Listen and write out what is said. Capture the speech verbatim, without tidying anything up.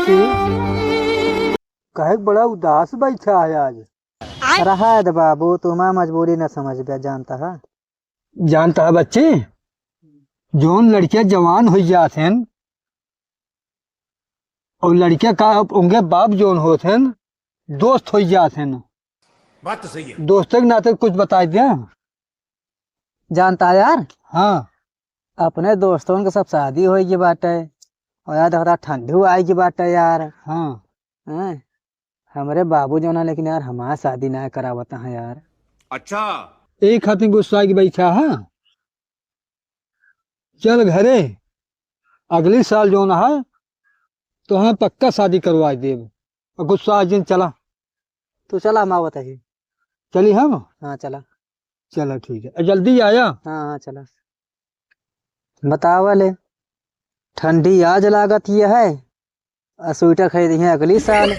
बच्ची, काहे बड़ा उदास बैठा है आज? रहा दे बाबू, तुम्हार मजबूरी न समझ बे, जानता है। जानता है बच्ची, जौन लड़कियां जवान होइ जात हैं और लड़कियां का उनके बाप जौन होत हैं, दोस्त होइ जात हैं। बात तो सही है। दोस्तों के नाते कुछ बताइ दिया। जानता है यार, हाँ। अपने दोस्तों के सब शादी होइ गई बाटे, और यार देखता ठंडी आई गई बाटे यार। हाँ। हैं? हमरे बाबू जौन है, लेकिन यार हमार शादी ना करावत है यार। अच्छा। एक खातिर गुस्सा के बैठा है। चल घरे, अगली साल जौन है तो हम पक्का शादी करवा देब। और गुस्सा जिन, चला। तू चला, हम आवत ही। चली हम? हाँ, चला। चला, ठीक है, जल्दी आया। हाँ, हाँ, चला। बतावा ले, ठंडी आज लागत ही है, आ स्वेटर खरीदी है अगली साल।